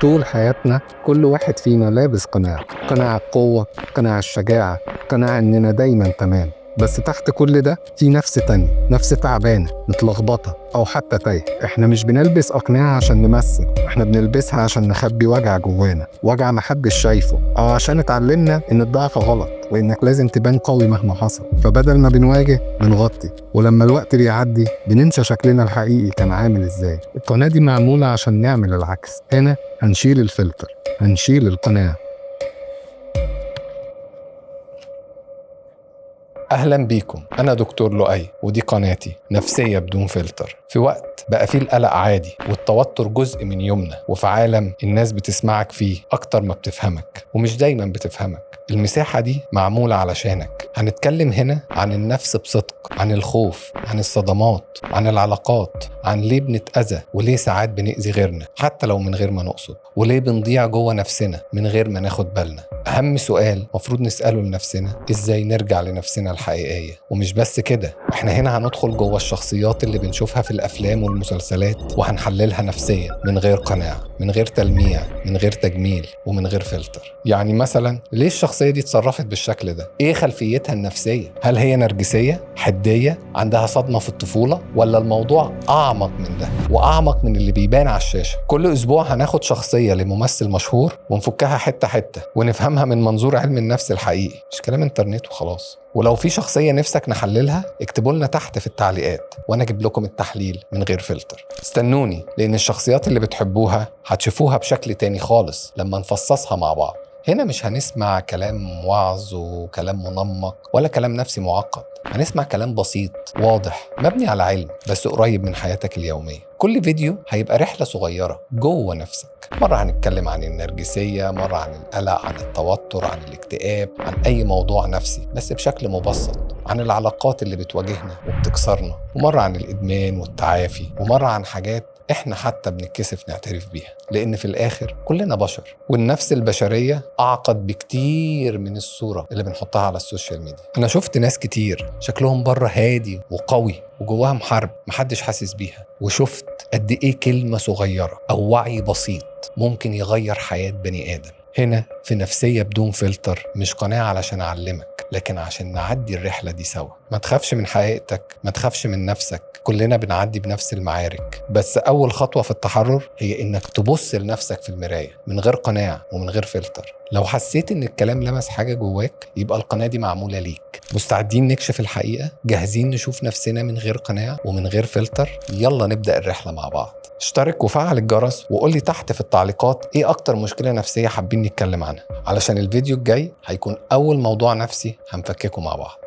طول حياتنا كل واحد فينا لابس قناع، قناع القوة، قناع الشجاعة، قناع إننا دايما تمام. بس تحت كل ده في نفس تانية، نفس تعبانة، متلخبطة، أو حتى تايهة. إحنا مش بنلبس أقنعة عشان نمثل، إحنا بنلبسها عشان نخبي وجع جوانا، وجع محدش شايفه، أو عشان اتعلمنا إن الضعف غلط وإنك لازم تبان قوي مهما حصل. فبدل ما بنواجه بنغطي، ولما الوقت بيعدي بننسى شكلنا الحقيقي كان عامل إزاي. القناة دي معمولة عشان نعمل العكس. هنا هنشيل الفلتر، هنشيل القناع. أهلا بيكم، أنا دكتور لؤي ودي قناتي نفسية بدون فلتر. في وقت بقى فيه القلق عادي والتوتر جزء من يومنا، وفي عالم الناس بتسمعك فيه أكتر ما بتفهمك، ومش دايما بتفهمك. المساحة دي معمولة علشانك. هنتكلم هنا عن النفس بصدق، عن الخوف، عن الصدمات، عن العلاقات، عن ليه بنتأذى وليه ساعات بنأذي غيرنا حتى لو من غير ما نقصد، وليه بنضيع جوه نفسنا من غير ما ناخد بالنا. أهم سؤال مفروض نسأله لنفسنا، إزاي نرجع لنفسنا الحقيقية؟ ومش بس كده، إحنا هنا هندخل جوه الشخصيات اللي بنشوفها في الأفلام والمسلسلات وهنحللها نفسيا من غير قناع، من غير تلميع، من غير تجميل، ومن غير فلتر. يعني مثلا ليه الشخصية دي اتصرفت بالشكل ده؟ إيه خلفيتها النفسية؟ هل هي نرجسية؟ حدية؟ عندها صدمة في الطفولة؟ ولا الموضوع أعمق من ده وأعمق من اللي بيبان على الشاشة؟ كل أسبوع هناخد شخصية لممثل مشهور ونفكها حتة حتة ونفهمها من منظور علم النفس الحقيقي، مش كلام انترنت وخلاص. ولو في شخصية نفسك نحللها اكتبوا لنا تحت في التعليقات وانا اجيب لكم التحليل من غير فلتر. استنوني، لان الشخصيات اللي بتحبوها هتشوفوها بشكل تاني خالص لما نفصصها مع بعض. هنا مش هنسمع كلام وعظ وكلام منمق ولا كلام نفسي معقد، هنسمع كلام بسيط واضح مبني على علم بس قريب من حياتك اليومية. كل فيديو هيبقى رحلة صغيرة جوه نفسك. مرة هنتكلم عن النرجسية، مرة عن القلق، عن التوتر، عن الاكتئاب، عن أي موضوع نفسي بس بشكل مبسط، عن العلاقات اللي بتواجهنا وبتكسرنا، ومرة عن الإدمان والتعافي، ومرة عن حاجات احنا حتى بنتكسف نعترف بيها، لان في الاخر كلنا بشر، والنفس البشرية اعقد بكتير من الصورة اللي بنحطها على ال social media. انا شفت ناس كتير شكلهم بره هادي وقوي وجواهم حرب محدش حاسس بيها، وشفت قد ايه كلمة صغيرة او وعي بسيط ممكن يغير حياة بني ادم. هنا في نفسية بدون فلتر مش قناعة علشان أعلمك، لكن عشان نعدي الرحلة دي سوا. ما تخافش من حقيقتك، ما تخافش من نفسك، كلنا بنعدي بنفس المعارك. بس أول خطوة في التحرر هي إنك تبص لنفسك في المراية من غير قناع ومن غير فلتر. لو حسيت إن الكلام لمس حاجة جواك يبقى القناة دي معمولة ليك. مستعدين نكشف الحقيقة؟ جاهزين نشوف نفسنا من غير قناع ومن غير فلتر؟ يلا نبدأ الرحلة مع بعض. اشترك وفعل الجرس وقولي تحت في التعليقات ايه اكتر مشكلة نفسية حابين نتكلم عنها، علشان الفيديو الجاي هيكون اول موضوع نفسي هنفككه مع بعض.